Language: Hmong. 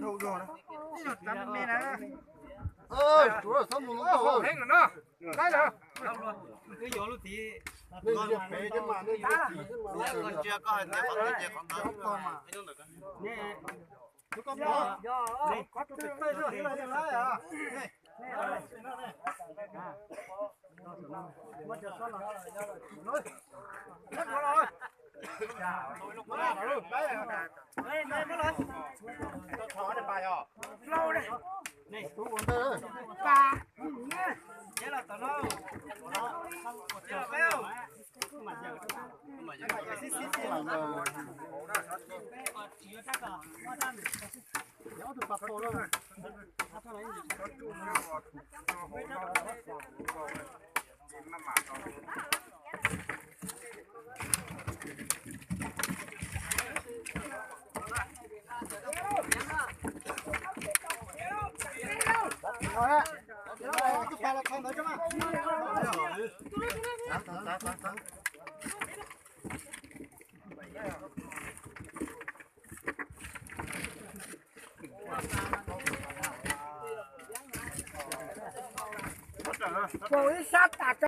Tus me na. Tsuav txhob mus no. Heev lawm no. Laib lawm. Nej ntsia pem cov mas nej ntsia pem cov mas. Ib sab tas